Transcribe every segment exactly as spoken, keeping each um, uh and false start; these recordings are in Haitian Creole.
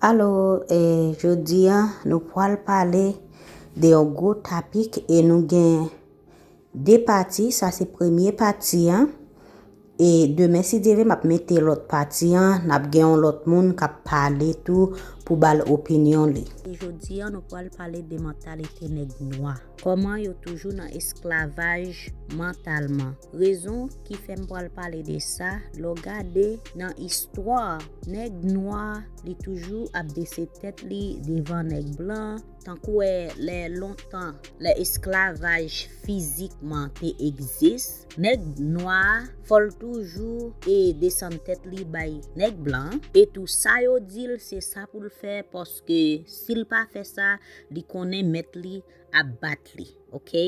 Alo, e, jodi a, nou pral pale de yon gwo topik e nou gen de pati. Sa se premye pati an. E demen, si Dye vle, m ap mete lòt pati an. N ap gen yon lòt moun k ap pale tou pou ba l opinyon li. E jodi a, nou pral pale de mantalite nèg nwa. Kòman yo toujou nan esklavaj mantalman. Rezon ki fè m pral pale de sa, lè w gade nan istwa, nèg nwa, li toujou ap bese tèt li devan nèg blan, tankou wè lè lontan, lè esklavaj fizikman te egzis, nèg nwa a, fò l toujou e desann tèt li bay nèg blan, e tou sa yo di l, se sa pou l fè, paske si l pa fè sa, li konnen mèt li ap bat li, oke?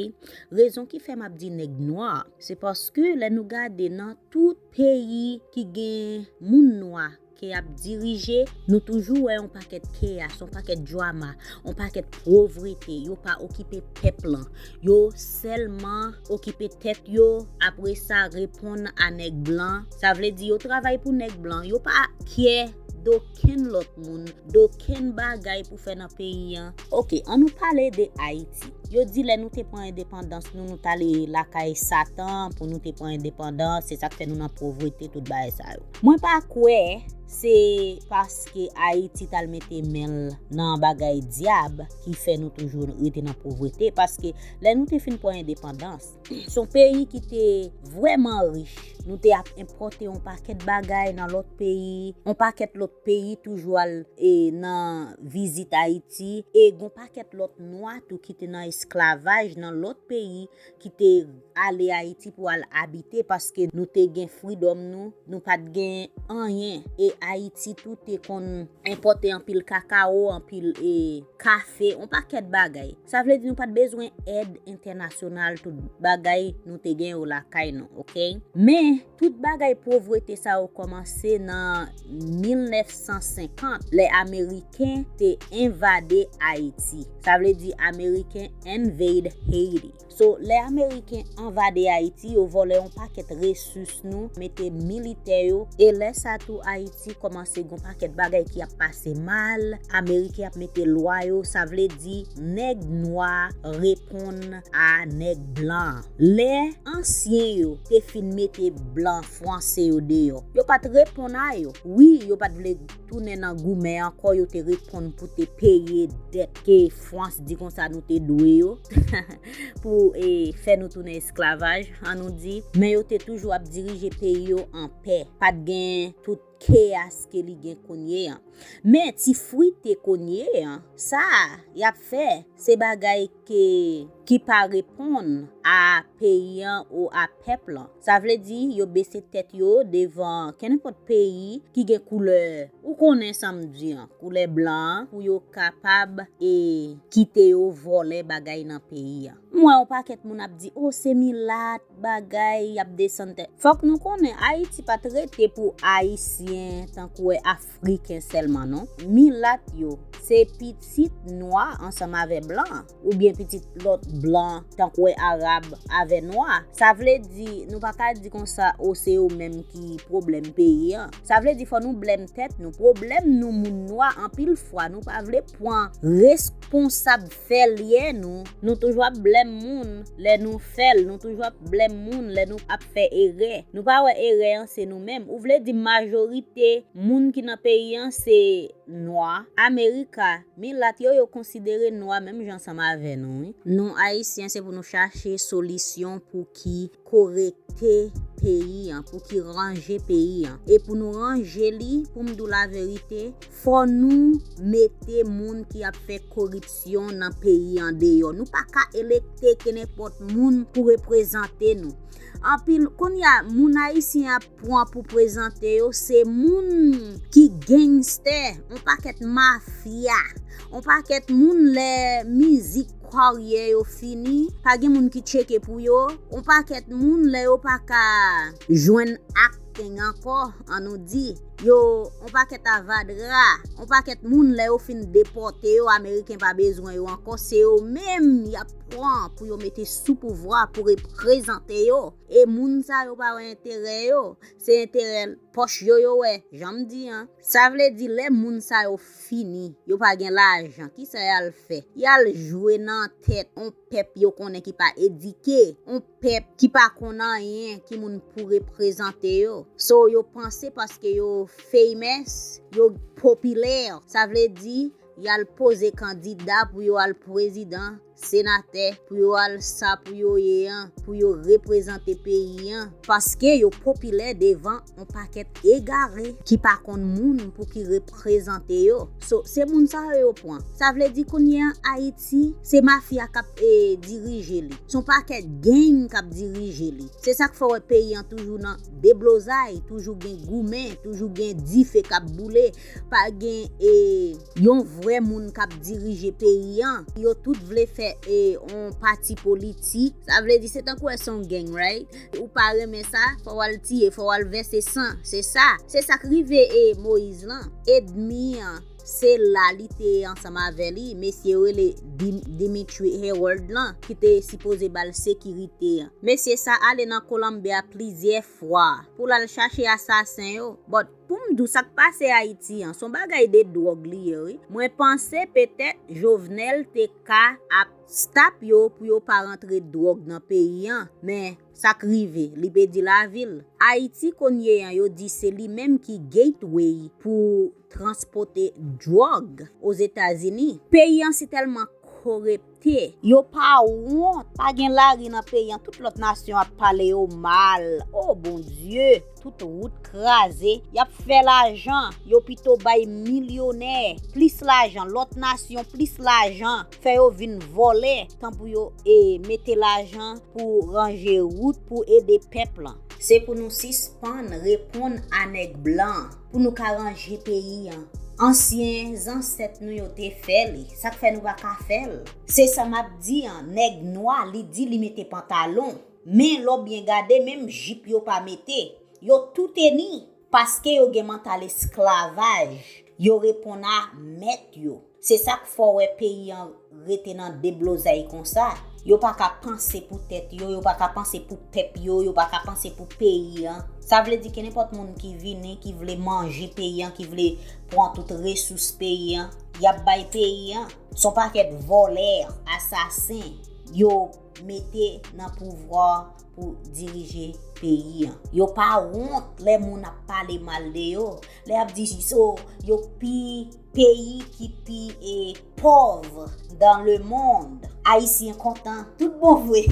Rezon ki fè m ap di nèg nwa, se paske lè nou gade nan tout peyi ki gen moun nwa ke ap dirije, nou toujou wè yon pakèt keyas, yon pakèt drama, yon pakèt povrete, yo pa okipe pèp lan. Yo sèlman okipe tèt yo, apre sa reponn a nèg blan. Sa vle di yo travay pou nèg blan, yo pa kyè dokenn lòt moun, dokenn bagay pou fè nan peyi an. Oke, an nou pale de Ayiti. Yo di lè nou te pran endepandans nou, nou t ale lakay Satan pou nou te pran endepandans, se sa k fè nou nan povrete, tout bagay sa yo. Mwen pa kwè se paske Ayiti t al mete men l nan bagay dyab ki fè nou toujou rete nan povrete, paske lè nou te fin pran endepandans, se yon peyi ki te vrèman rich. Nou te ap enpòte yon pakèt bagay nan lòt peyi, yon pakèt lòt peyi toujou al, e, nan vizit Ayiti, e gon pakèt lòt nwa tou ki te nan esklavaj nan lòt peyi ki te ale Ayiti pou al abite, paske nou te gen freedom nou, nou pa t gen anyen, e Ayiti tou te konn enpòte anpil kakao, anpil, e, kafe, yon pakèt bagay. Sa vle di nou pa t bezwen èd entènasyonal, tout bagay nou te gen yo lakay nou, oke? Men, tout bagay povrete sa yo kòmanse nan mil nèf san senkant, lè Ameriken te envade Ayiti. Sa vle di Ameriken invade Haiti. So, lè Ameriken anvade Ayiti, yo vòlè yon pakèt resous nou, mete militè yo, e lè sa tou Ayiti kòmanse gon pakèt bagay ki ap pase mal, Ameriken ap mete lwa yo, sa vle di nèg nwa reponn a nèg blan. Lè ansyen yo te fin mete blan fwanse yo deyò, yo pa t reponn a yo. Wi, yo pa t vle tounen nan goumen ankò, yo te reponn pou te peye dèt ke Frans di konsa nou te dwe yo pou, e, fè nou tounen esklavaj, an nou di. Men yo te toujou ap dirije peyi yo an pè. Pa t gen tout keyas ke li gen kounye an. Men ti frite kounye an, sa y ap fè, se bagay ke, ki pa reponn a peyi an ou a pèp lan. Sa vle di, yo bese tèt yo devan kenenpòt peyi ki gen koulè, ou konnen sa m di an, koulè blan an, pou yo kapab, e, kite yo vòlè bagay nan peyi an. M wè yon pakèt moun ap di, "O, se milat, bagay, y ap desann tèt." Fòk nou konnen, Ayiti pa t rete pou Ayisyen, tankou wè Afriken sèlman, non. Milat yo, se pitit nwa ansanm avè blan, oubyen pitit lòt blan, tankou wè Arab avè nwa. Sa vle di, nou pa ka di konsa, "O, se yo menm ki pwoblèm peyi an." Sa vle di, fò nou blèm tèt nou. Pwoblèm nou, moun nwa, anpil fwa, nou pa vle pran responsab fè lyè nou. Nou toujou ap blèm moun lè nou fè l. Nou toujou ap blèm moun lè nou ap fè erè. Nou pa wè erè an se nou menm. Ou vle di majorite moun ki nan peyi an se nwa. Amerika, milat yo, yo konsidere nwa menm jan ansanm avè nou, wi. Nou, Ayisyen, se pou nou chache solisyon pou ki korekte peyi an, pou ki ranje peyi an. E pou nou ranje li, pou m di w laverite, fò nou mete moun ki ap fè koripsyon nan peyi an deyò. Nou pa ka elekte kenenpòt moun pou reprezante nou. Anpil, kounye a, moun ayisyen ap pran pou prezante yo, se moun ki gangstè, yon pakèt mafya, yon pakèt moun lè mizik karyè yo fini, pa gen moun ki tcheke pou yo, yon pakèt moun lè yo pa ka jwenn acting ankò, an nou di, yo, yon pakèt avadra, yon pakèt moun lè yo fin depòte yo, Ameriken pa bezwen yo ankò, se yo menm y ap pran pou yo mete sou pouvwa, pou reprezante yo. E moun sa yo pa wè enterè yo, se enterè pòch yo yo wè, jan m di an. Sa vle di lè moun sa yo fini, yo pa gen lajan, kisa y al fè? Y al jwe nan tèt yon pèp yo konnen ki pa edike, yon pèp ki pa konn anyen, ki moun pou reprezante yo. So, yo panse paske yo famous, yo popilè, sa vle di y al poze kandida pou yo al prezidan, senatè, pou yo al sa pou yo ye an, pou yo reprezante peyi an, paske yo popilè devan yon pakèt egare ki pa konn moun pou ki reprezante yo. So, se moun sa yo yo pran. Sa vle di kounye an Ayiti, se mafya k ap e, dirije li. Se yon pakèt gang k ap dirije li. Se sa k fè w wè peyi an toujou nan deblozay, toujou gen goumen, toujou gen dife k ap boule, pa gen e, yon vrè moun k ap dirije peyi an. Yo tout vle fè e, yon pati politik. Sa vle di se tankou wè se yon gang, right? Ou pa renmen sa, fò w al tiye, fò w al vèse san. Se sa. Se sa k rive e Moyiz lan. Edmi an, se la li te ansanm avè li. Mesye yo rele Dim- Dimitri Hayward lan, ki te sipoze ba l sekirite an. Mesye sa ale nan Colombia plizyè fwa pou l al chache asasen yo. But pou m di w sa k pase Ayiti an, se yon bagay de dwòg li ye, wi. Mwen panse petèt Jovenel te ka ap stop yo pou yo pa rantre dwòg nan peyi an, men sa k rive, li pedi lavi l. Ayiti kounye an, yo di se li menm ki gateway pou transpòte dwòg Ozetazini. Peyi an si tèlman koripte, yo pa wont, pa gen lari nan peyi an, tout lòt nasyon ap pale yo mal. Oh Bondye, tout wout kraze, y ap fè lajan, yo pito bay milyonè plis lajan, lòt nasyon plis lajan, fè yo vin vòlè, tan pou yo e, mete lajan pou ranje wout, pou ede pèp lan. Se pou nou sispann reponn a nèg blan, pou nou ka ranje peyi an. Ansyen zansèt nou yo te fè li, sa k fè nou pa ka fè l? Se sa m ap di an, nèg nwa, li di li mete pantalon, men lè w byen gade, menm jip yo pa mete. Yo tou teni, paske yo gen mantal esklavaj. Yo reponn a mèt yo. Se sa k fè w wè peyi an rete nan deblozay konsa. Yo pa ka panse pou tèt yo, yo pa ka panse pou pèp yo, yo pa ka panse pou peyi an. Sa vle di ke nenpòt moun ki vini, ki vle manje peyi an, ki vle pran tout resous peyi an, y ap bay peyi an. Se yon pakèt vòlè, asasen, yo mete nan pouvwa pou dirije peyi an. Yo pa wont lè moun ap pale mal de yo, lè y ap di so, yo pi peyi ki pi e, pòv dans le monde. Ayisyen kontan, tout bon vre.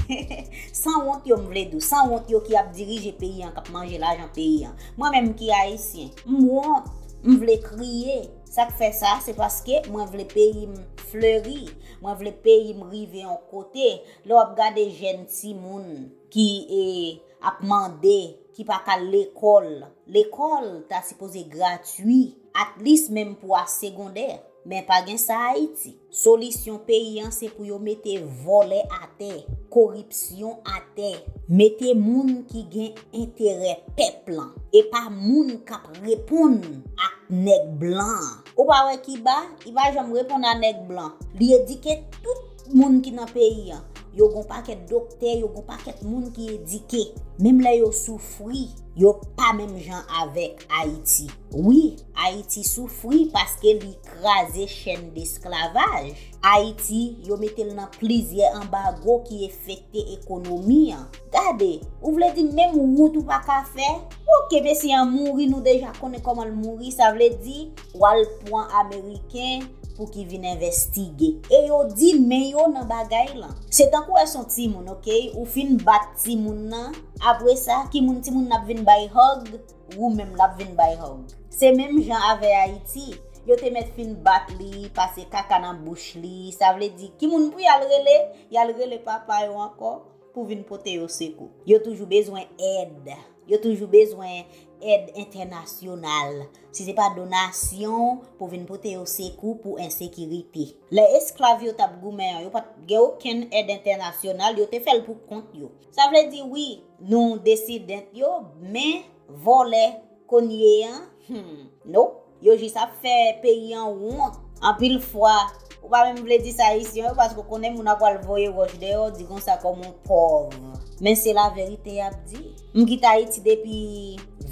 Sanwont yo, m vle di w, sanwont yo ki ap dirije peyi an, k ap manje lajan peyi an. Mwen menm ki ayisyen, m wont, m vle kriye. Sa k fè sa, se paske mwen vle peyi m fleri, mwen vle peyi m rive yon kote. Lè w ap gade jèn timoun ki e, ap mande, ki pa ka al lekòl, lekòl ta sipoze gratui, at least menm pou a segondè. Men pa gen sa Ayiti. Solisyon peyi an se pou yo mete vòlè atè, koripsyon atè, mete moun ki gen enterè pèp lan, e pa moun k ap reponn ak nèg blan an. Ou pa wè Kiba, li pa janm reponn a nèg blan. Li edike tout moun ki nan peyi an. Yo gon pakèt doktè, yo gon pakèt moun ki edike. Menm lè yo soufri, yo pa menm jan avèk Ayiti. Wi, Ayiti soufri paske li kraze chèn desklavaj. Ayiti, yo mete l nan plizyè anbago ki efekte ekonomi an. Gade, ou vle di menm wout ou pa ka fè? Oke, mesye an mouri, nou deja konnen kòman l mouri, sa vle di, w al pran Ameriken pou ki vin envestige. E yo di men yo nan bagay lan. Se tankou wè se yon timoun, oke? Ou fin bat timoun nan, apre sa, ki moun timoun nan ap vin bay hug? Ou menm l ap vin bay hug. Se menm jan avè Ayiti. Yo te mèt fin bat li, pase kaka nan bouch li. Sa vle di, ki moun pou y al rele? Y al rele papa yo ankò pou vin pote yo sekou. Yo toujou bezwen èd. Yo toujou bezwen èd entènasyonal. Si se pa donasyon pou vin pote yo sekou pou ensekirite. Lè esklav yo t ap goumen an, yo pa t gen okenn èd entènasyonal, yo te fè l pou kont yo. Sa vle di, wi, nou desandan yo, men vòlè kounye an, Hmm, nope. Yo jis ap fè peyi an wont. Anpil fwa, ou pa menm vle di sa Ayisyen yo, paske ou konnen moun ap pral voye wòch dèyè w, di konsa kòm yon pòv. Men se laverite y ap di. M kite Ayiti depi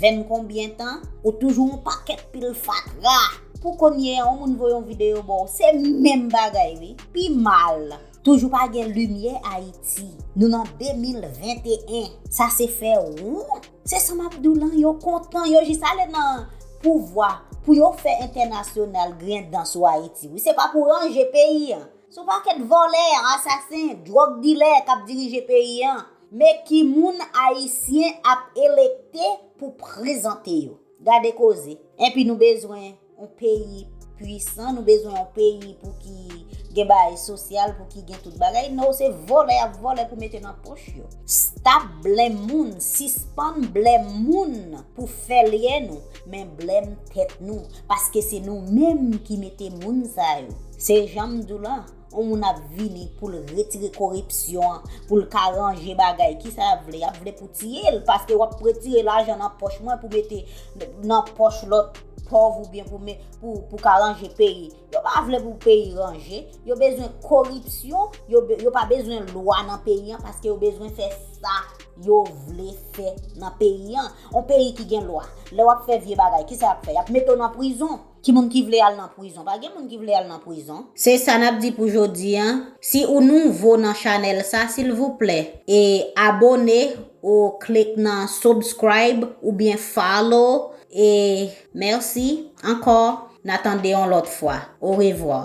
venn konbyen tan, ou toujou yon pakèt pil fatra. Pou kounye a, yon moun voye yon videyo ba w, se menm bagay wi, pi mal. Toujou pa gen limyè Ayiti. Nou nan de mil venteyen. Sa se fè wont. Se sa m ap di w lan, yo kontan, yo jis ale nan pouvwa pou yo fè entènasyonal griyen dan sou Ayiti. Wi, se pa pou ranje peyi an. Se yon pakèt vòlè, asasen, dwòg dilè k ap dirije peyi an. Men ki moun Ayisyen ap elekte pou prezante yo. Gade koze. Enpi nou bezwen yon peyi pwisan, nou bezwen yon peyi pou ki gen bagay sosyal, pou ki gen tout bagay. No, se vòlè y ap vòlè pou mete nan pòch yo. Stop blame moun, sispann blame moun pou fèlyè nou, men blame tèt nou, paske se nou menm ki mete moun sa yo. Se jan m di w lan, yon moun ap vini pou l retire koripsyon an, pou l ka ranje bagay. Kisa y ap vle? Y ap vle pou tiye l, paske w ap retire lajan nan pòch mwen pou mete nan pòch lòt pòv oubyen pou, pou, pou ka ranje peyi. Yo pa vle pou peyi ranje. Yo bezwen koripsyon. Yo, yo pa bezwen lwa nan peyi an paske yo bezwen fè sa yo vle fè nan peyi an. Yon peyi ki gen lwa. Lè w ap fè vye bagay, kisa y ap fè? Y ap mete w nan prizon. Ki moun ki vle al nan prizon? Pa gen moun ki vle al nan prizon. Se sa n ap di pou jodi an. Si ou nouvo nan chanèl sa, silvouplè, e abòne ou klik nan subscribe oubyen follow. E mèsi ankò. N a tande yon lòt fwa. Orevwa.